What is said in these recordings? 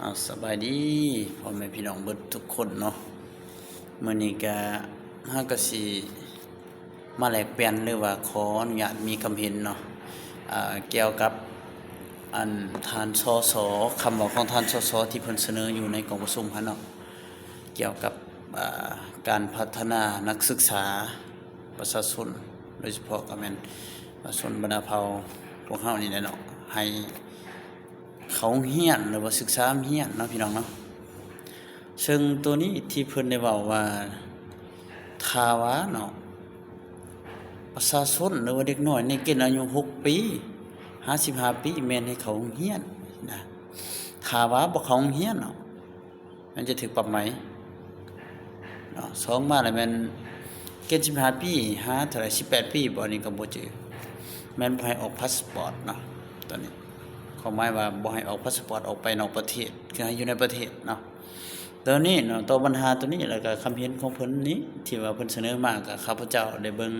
ເອົາ ສະບາຍດີພໍ່ແມ່ພີ່ນ້ອງເບິດທຸກຄົນເນາະ. ມື້ນີ້ກະ ເຮົາກະຊິມາແລກປ່ຽນ ຫຼືວ່າຂໍອະນຸຍາດມີຄຳເຫັນເນາະ ເອີ່ ກ່ຽວກັບ ອັນ ທ່ານ ສສ ຄຳເວົ້າຂອງທ່ານ ສສ ທີ່ເພິ່ນສະເໜີຢູ່ໃນກອງປະຊຸມຫັ້ນເນາະ ກ່ຽວກັບ ເອີ່ ການພັດທະນານັກສຶກສາ ປະຊາຊົນ ໂດຍສະເພາະກະແມ່ນປະຊາຊົນບັນດາເຜົ່າພວກເຮົານີ້ແຫຼະເນາະ ໃຫ້ ເຂົ້າໂຮງຮຽນ ຫຼືວ່າສຶກສາຮຽນເນາະ ພີ່ນ້ອງເນາະ. ເຊິ່ງໂຕນີ້ທີ່ເພິ່ນໄດ້ເວົ້າວ່າ ຖ້າວ່າເນາະ ປະຊາຊົນ ຫຼືວ່າເດັກນ້ອຍໃນເກນອາຍຸຫົກປີຫາສິບຫ້າປີ ແມ່ນໃຫ້ເຂົ້າໂຮງຮຽນນະ. ຖ້າວ່າບໍ່ເຂົ້າໂຮງຮຽນເນາະ ມັນຈະຖືກປັບໃໝເນາະ. ສອງມາແລ້ວແມ່ນເກນສິບຫ້າປີ ຫາເທົ່າໃດ ສິບແປດປີບໍ່ ອັນນີ້ກະບໍ່ຈື່. ແມ່ນບໍ່ໃຫ້ອອກພາສປອດເນາະ ຕອນນີ້ ຄວາມໝາຍວ່າບໍ່ໃຫ້ອອກພາສປອດອອກໄປນອກປະເທດ ຄືໃຫ້ຢູ່ໃນປະເທດເນາະ. ໂຕນີ້ເນາະ ຕໍ່ບັນຫາໂຕນີ້ ແລ້ວກະຄຳເຫັນຂອງເພິ່ນນີ້ ທີ່ວ່າເພິ່ນສະເໜີມາ ກະຂ້າພະເຈົ້າໄດ້ເບິ່ງ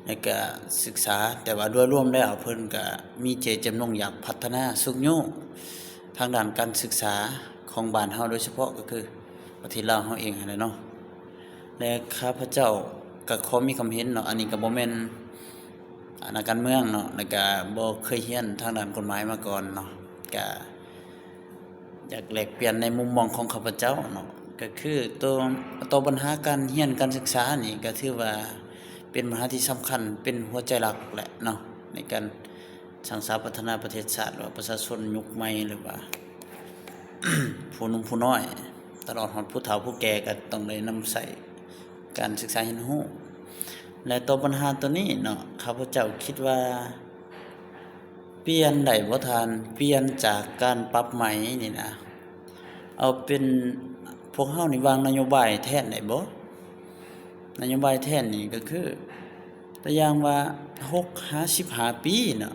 ແລ້ວກະສຶກສາ ແຕ່ວ່າໂດຍລວມແລ້ວເພິ່ນກະມີເຈດຈຳນົງຢາກພັດທະນາຊຸກຍູ້ທາງດ້ານການສຶກສາຂອງບ້ານເຮົາ ໂດຍສະເພາະກະຄືປະເທດລາວເຮົາເອງຫັ້ນແຫຼະເນາະ. ແລະ ຂ້າພະເຈົ້າກະຂໍມີຄຳເຫັນເນາະ ອັນນີ້ກະບໍ່ແມ່ນ ອາ ນັກການເມືອງເນາະ ແລະກະບໍ່ເຄີຍຮຽນທາງດ້ານກົດໝາຍມາກ່ອນເນາະ ກະຢາກແລກປ່ຽນໃນມຸມມອງຂອງຂ້າພະເຈົ້າເນາະ. ກະຄືໂຕ ຕໍ່ບັນຫາການຮຽນການສຶກສານີ້ ກະຖືວ່າເປັນບັນຫາທີ່ສຳຄັນ ເປັນຫົວໃຈຫຼັກແຫຼະເນາະ ໃນການສ້າງສາພັດທະນາປະເທດຊາດ ຫຼືວ່າປະຊາຊົນຍຸກໃໝ່ ຫຼືວ່າ ຜູ້ໜຸ່ມຜູ້ນ້ອຍ ຕະຫຼອດຮອດຜູ້ເຖົ້າຜູ້ແກ່ ກະຕ້ອງໄດ້ນຳໃຊ້ການສຶກສາຮຽນຮູ້. ແລະ ຕໍ່ບັນຫາໂຕນີ້ເນາະ ຂ້າພະເຈົ້າຄິດວ່າ ປ່ຽນໄດ້ບໍ່ທ່ານ? ປ່ຽນຈາກການປັບໃໝນີ້ນະ ເອົາເປັນພວກເຮົານີ້ວາງນະໂຍບາຍແທນໄດ້ບໍ່? ນະໂຍບາຍແທນນີ້ກະຄື ຕົວຢ່າງວ່າ ຫົກຫາສິບຫ້າປີເນາະ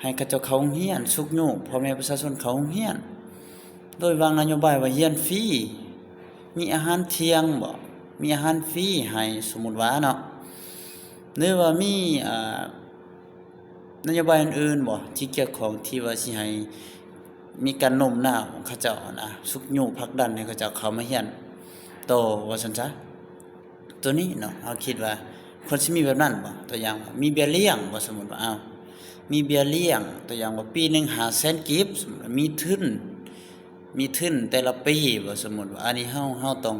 ໃຫ້ເຂົາເຈົ້າເຂົ້າໂຮງຮຽນ ຊຸກຍູ້ພໍ່ແມ່ປະຊາຊົນເຂົ້າໂຮງຮຽນ ໂດຍວາງນະໂຍບາຍວ່າຮຽນຟຣີ ມີອາຫານທ່ຽງບໍ ມີອາຫານຟຣີໃຫ້ ສົມມຸດວ່າເນາະ ຫຼືວ່າມີ ອາ ນະໂຍບາຍອື່ນໆບໍ ທີ່ກ່ຽວຂ້ອງທີ່ວ່າຊິໃຫ້ມີການໂນ້ມນ້າວເຂົາເຈົ້າຫັ້ນນະ ຊຸກຍູ້ຜັກດັນໃຫ້ເຂົາເຈົ້າເຂົ້າມາຮຽນຕໍ່ ວ່າຊັ້ນຊະ. ໂຕນີ້ເນາະ ເຮົາຄິດວ່າຄວນຊິມີແບບນັ້ນບໍ? ຕົວຢ່າງວ່າ ມີເບ້ຍລ້ຽງບໍ? ສົມມຸດວ່າ ອ້າວ ມີເບ້ຍລ້ຽງ ຕົວຢ່າງວ່າ ປີໜຶ່ງຫ້າແສນກີບ ສົມມຸດວ່າ ມີທຶນ ມີທຶນແຕ່ລະປີບໍ? ສົມມຸດວ່າ ອັນນີ້ເຮົາ ເຮົາຕ້ອງ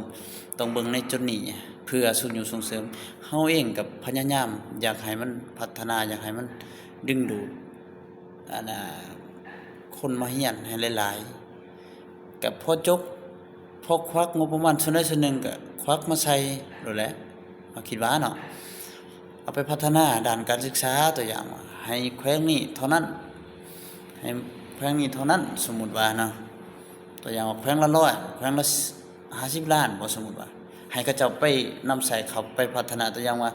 ຕ້ອງເບິ່ງໃນຈຸດນີ້ ເພື່ອຊຸກຍູ້ສົ່ງເສີມ. ເຮົາເອງກະພະຍາຍາມຢາກໃຫ້ມັນພັດທະນາ ຢາກໃຫ້ມັນດຶງດູດ ອັນນ່າ ຄົນມາຮຽນໃຫ້ຫຼາຍໆ ກະພໍຈົບ ພໍຄວັກງົບປະມານສ່ວນໃດສ່ວນໜຶ່ງກະຄວັກມາໃສ່ໂລດແຫຼະ ເຮົາຄິດວ່າເນາະ ເອົາໄປພັດທະນາດ້ານການສຶກສາ ຕົວຢ່າງວ່າ ໃຫ້ແຂວງນີ້ເທົ່ານັ້ນ ໃຫ້ແຂວງນີ້ເທົ່ານັ້ນ ສົມມຸດວ່າເນາະ ຕົວຢ່າງວ່າ ແຂວງລະຮ້ອຍ ແຂວງລະຫ້າສິບລ້ານບໍ? ສົມມຸດວ່າ ໃຫ້ເຂົາເຈົ້າໄປນຳໃຊ້ເຂົ້າໄປພັດທະນາ ຕົວຢ່າງວ່າ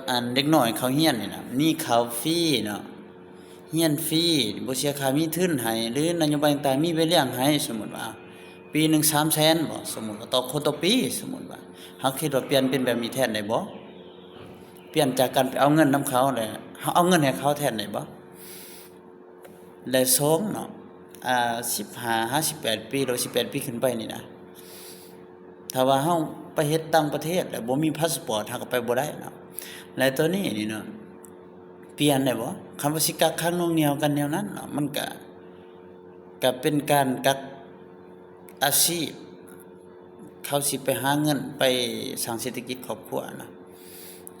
ອັນເດັກນ້ອຍເຂົາຮຽນນີ້ນະ ມີເຂົ້າຟຣີເນາະ ຮຽນຟຣີ ບໍ່ເສຍຄ່າ ມີທຶນໃຫ້ ຫຼືນະໂຍບາຍຕ່າງໆ ມີເບ້ຍລ້ຽງໃຫ້ ສົມມຸດວ່າ ປີໜຶ່ງສາມແສນບໍ? ສົມມຸດວ່າ ຕໍ່ຄົນຕໍ່ປີ ສົມມຸດວ່າ ເຮົາຄິດວ່າປ່ຽນເປັນແບບນີ້ແທນໄດ້ບໍ່? ປ່ຽນຈາກການໄປເອົາເງິນນຳເຂົາ ແລ້ວເຮົາເອົາເງິນໃຫ້ເຂົາແທນໄດ້ບໍ່? ແລະ ສອງເນາະ ອາ ສິບຫ້າຫາສິບແປດປີ ຫຼືສິບແປດປີຂຶ້ນໄປນີ້ນະ ຖ້າວ່າເຮົາໄປເຮັດຕ່າງປະເທດ ແລ້ວບໍ່ມີພາສປອດ ເຮົາກະໄປບໍ່ໄດ້ເນາະ. ແລະ ໂຕນີ້ນີ້ເນາະ ປ່ຽນໄດ້ບໍ່? ຄັນວ່າຊິກັກຂັງໜ່ວງໜ່ຽວກັນແນວນັ້ນເນາະ ມັນກະ ກະເປັນການກັກອາຊີບ ເຂົາຊິໄປຫາເງິນໄປສ້າງເສດຖະກິດຄອບຄົວນະ.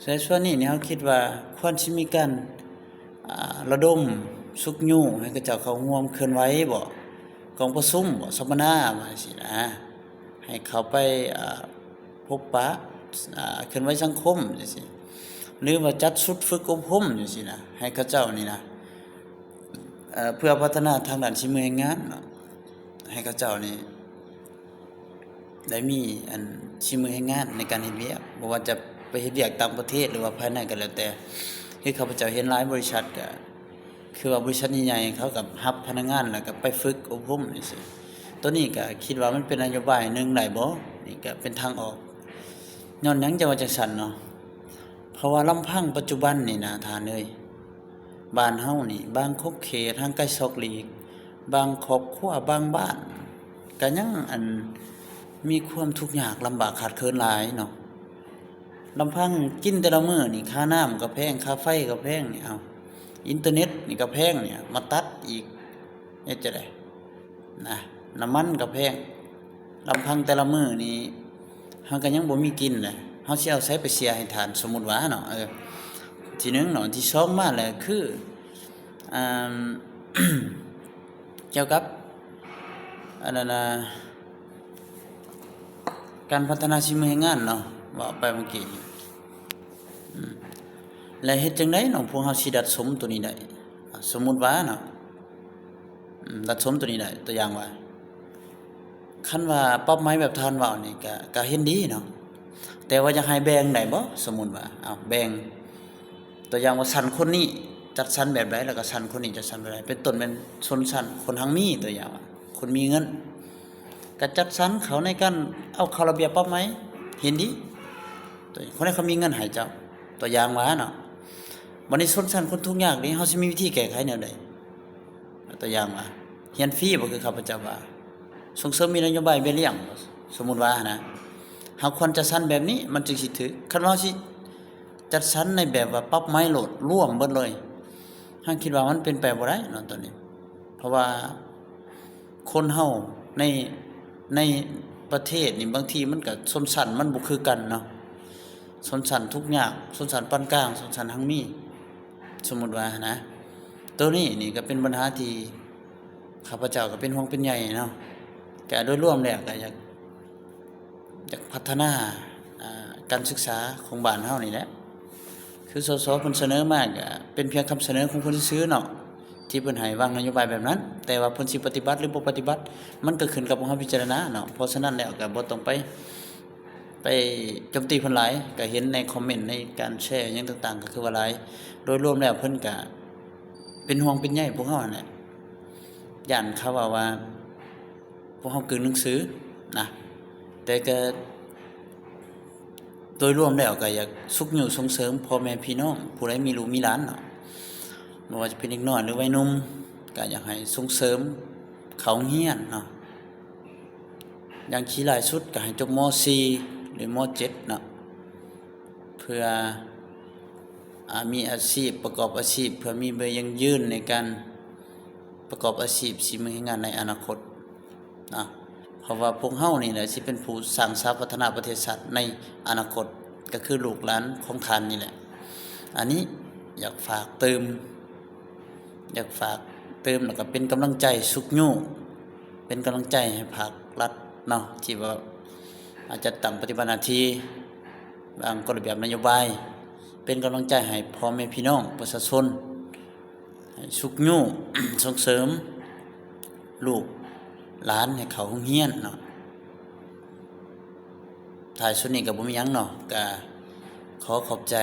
ແຕ່ສ່ວນນີ້ນີ້ ເຮົາຄິດວ່າຄວນຊິມີການ ອາ ລະດົມຊຸກຍູ້ໃຫ້ເຂົາເຈົ້າເຂົ້າຮ່ວມເຄື່ອນໄຫວບໍ? ກອງປະຊຸມບໍ? ສຳມະນາ ວ່າຈັ່ງຊີ້ນະ ໃຫ້ເຂົ້າໄປ ອາ ພົບປະ ອາ ເຄື່ອນໄຫວສັງຄົມຈັ່ງຊີ້ ຫຼືວ່າຈັດຊຸດຝຶກອົບຮົມຈັ່ງຊີ້ນະ ໃຫ້ເຂົາເຈົ້ານີ້ນະ ເພື່ອພັດທະນາທາງດ້ານສີມືແຮງງານເນາະ ໃຫ້ເຂົາເຈົ້ານີ້ໄດ້ມີອັນສີມືແຮງງານໃນການເຮັດວຽກ ບໍ່ວ່າຈະໄປເຮັດວຽກຕ່າງປະເທດ ຫຼືວ່າພາຍໃນກະແລ້ວແຕ່. ຄືຂ້າພະເຈົ້າເຫັນຫຼາຍບໍລິສັດ ກະຄືວ່າບໍລິສັດໃຫຍ່ໆ ເຂົາກະຮັບພະນັກງານ ແລ້ວກະໄປຝຶກອົບຮົມຈັ່ງຊີ້. ໂຕນີ້ກະຄິດວ່າມັນເປັນນະໂຍບາຍໜຶ່ງໄດ້ບໍ່? ນີ້ກະເປັນທາງອອກ. ຍ້ອນຫຍັງຈັ່ງວ່າຈັ່ງຊັ້ນເນາະ? ເພາະວ່າລຳພັງປັດຈຸບັນນີ້ນະທ່ານເອີຍ ບ້ານເຮົານີ້ບາງຂົງເຂດຫ່າງໄກສອກຫຼີກ ບາງຄອບຄົວບາງບ້ານກະຍັງອັນມີຄວາມທຸກຍາກລຳບາກຂາດເຂີນຫຼາຍເນາະ. ລຳພັງກິນແຕ່ລະມື້ນີ້ ຄ່ານ້ຳກໍແພງ ຄ່າໄຟກໍແພງນີ້ ເອົາ ອິນເຕີເນັດນີ້ກໍແພງນີ້ ມາຕັດອີກ ເຮັດຈັ່ງໃດນະ? ນ້ຳມັນກໍແພງ. ລຳພັງແຕ່ລະມື້ນີ້ ເຮົາກໍຍັງບໍ່ມີກິນແຫຼະ ເຮົາຊິເອົາໃສໄປເສຍໃຫ້ທ່ານ? ສົມມຸດວ່າເນາະ ເອີ ທີໜຶ່ງເນາະ. ທີສອງມາແລ້ວຄື ອ່າ ກ່ຽວກັບ ອັນນັ້ນນະ ການພັດທະນາສີມືແຮງງານເນາະ ເວົ້າໄປເມື່ອກີ້ນີ້ ອືມ ແລະ ເຮັດຈັ່ງໃດເນາະ ພວກເຮົາຊິດັດສົມໂຕນີ້ໄດ້? ສົມມຸດວ່າເນາະ ອືມ ດັດສົມໂຕນີ້ໄດ້ ຕົວຢ່າງວ່າ ຄັນວ່າປັບໃໝແບບທ່ານເວົ້ານີ້ກະ ກະເຫັນດີເນາະ ແຕ່ວ່າຢາກໃຫ້ແບ່ງໄດ້ບໍ່? ສົມມຸດວ່າ ເອົາ ແບ່ງ ຕົວຢ່າງວ່າຊັ້ນຄົນນີ້ຈັດສັນແບບໃດ ແລ້ວກໍຊັ້ນຄົນນີ້ຈັດສັນແບບໃດ ເປັນຕົ້ນແມ່ນຊົນຊັ້ນຄົນຮັ່ງມີ ຕົວຢ່າງວ່າຄົນມີເງິນ ກໍຈັດສັນເຂົາໃນການເອົາເຂົ້າລະບຽບປັບໃໝ ເຫັນດີ ຕົວ ຄົນໃດເຂົາມີເງິນໃຫ້ເຈົ້າ ຕົວຢ່າງວ່າເນາະ. ບັດນີ້ຊົນຊັ້ນຄົນທຸກຍາກນີ້ ເຮົາຊິມີວິທີແກ້ໄຂແນວໃດ? ຕົວຢ່າງວ່າ ຮຽນຟຣີບໍ່ ຄືຂ້າພະເຈົ້າວ່າ ສົ່ງເສີມມີນະໂຍບາຍເບ້ຍລ້ຽງ ສົມມຸດວ່າຫັ້ນນະ ເຮົາຄວນຈັດສັນແບບນີ້ມັນຈຶ່ງຊິຖືກ. ຄັນວ່າເຮົາຊິຈັດສັນໃນແບບວ່າປັບໃໝໂລດ ລວມເບິດເລີຍ ເຮົາຄິດວ່າມັນເປັນໄປບໍ່ໄດ້ເນາະຕອນນີ້ ເພາະວ່າຄົນເຮົາໃນ ໃນປະເທດນີ້ ບາງທີມັນກໍຊົນຊັ້ນມັນບໍ່ຄືກັນເນາະ ຊົນຊັ້ນທຸກຍາກ ຊົນຊັ້ນປານກາງ ຊົນຊັ້ນຮັ່ງມີ ສົມມຸດວ່ານະ. ໂຕນີ້ນີ້ກໍເປັນບັນຫາທີ່ຂ້າພະເຈົ້າກໍເປັນຫ່ວງເປັນໃຍເນາະ ກະໂດຍລວມແລ້ວກໍຢາກ ຢາກພັດທະນາ ອ່າ ການສຶກສາຂອງບ້ານເຮົານີ້ແຫຼະ ຄື ສສ ເພິ່ນສະເໜີມາກະເປັນພຽງຄຳສະເໜີຂອງເພິ່ນຊື່ໆເນາະ ທີ່ເພິ່ນໃຫ້ວາງນະໂຍບາຍແບບນັ້ນ ແຕ່ວ່າເພິ່ນຊິປະຕິບັດ ຫຼື ບໍ່ປະຕິບັດ ມັນກໍຂຶ້ນກັບພວກເຮົາພິຈາລະນາເນາະ. ເພາະສະນັ້ນແລ້ວກໍບໍ່ຕ້ອງໄປ ໄປໂຈມຕີເພິ່ນຫຼາຍ ກໍເຫັນໃນຄອມເມັນ ໃນການແຊຫຍັງຕ່າງໆ ກໍຄືວ່າຫຼາຍ ໂດຍລວມແລ້ວເພິ່ນກະເປັນຫ່ວງເປັນໃຍພວກເຮົາຫັ້ນແຫຼະ ຢ້ານເຂົາເວົ້າວ່າ ພວກເຮົາກຶ່ງໜັງສືນະ ແຕ່ກະໂດຍລວມແລ້ວກະຢາກຊຸກຍູ້ສົ່ງເສີມພໍ່ແມ່ພີ່ນ້ອງ ຜູ້ໃດມີລູກມີຫຼານເນາະ ບໍ່ວ່າຈະເປັນເດັກນ້ອຍ ຫຼື ໄວໜຸ່ມ ກະຢາກໃຫ້ສົ່ງເສີມເຂົ້າໂຮງຮຽນເນາະ ຢ່າງທີ່ຫຼາຍສຸດກະໃຫ້ຈົບ ມ.ສີ່ ຫຼື ມ.ເຈັດ ເນາະ ເພື່ອ ອ່າ ມີອາຊີບ ປະກອບອາຊີບ ເພື່ອມີເບຍຢັ້ງຢືນໃນການປະກອບອາຊີບສີມືແຮງງານໃນອະນາຄົດເນາະ ເພາະວ່າພວກເຮົານີ້ແຫຼະຊິເປັນຜູ້ສ້າງສາພັດທະນາປະເທດຊາດໃນອະນາຄົດ ກໍຄືລູກຫຼານຂອງທ່ານນີ້ແຫຼະ. ອັນນີ້ຢາກຝາກຕື່ມ ຢາກຝາກຕື່ມ ແລ້ວກໍເປັນກຳລັງໃຈຊຸກຍູ້ ເປັນກຳລັງໃຈໃຫ້ພາກລັດເນາະ ທີ່ວ່າ ອາ ຈັດຕັ້ງປະຕິບັດໜ້າທີ່ ວາງກົດລະບຽບນະໂຍບາຍ ເປັນກຳລັງໃຈໃຫ້ພໍ່ແມ່ພີ່ນ້ອງປະຊາຊົນ ໃຫ້ຊຸກຍູ້ ສົ່ງເສີມລູກຫຼານໃຫ້ເຂົ້າໂຮງຮຽນເນາະ. ທ້າຍສຸດນີ້ກໍບໍ່ມີຫຍັງເນາະ ກໍຂໍຂອບໃຈ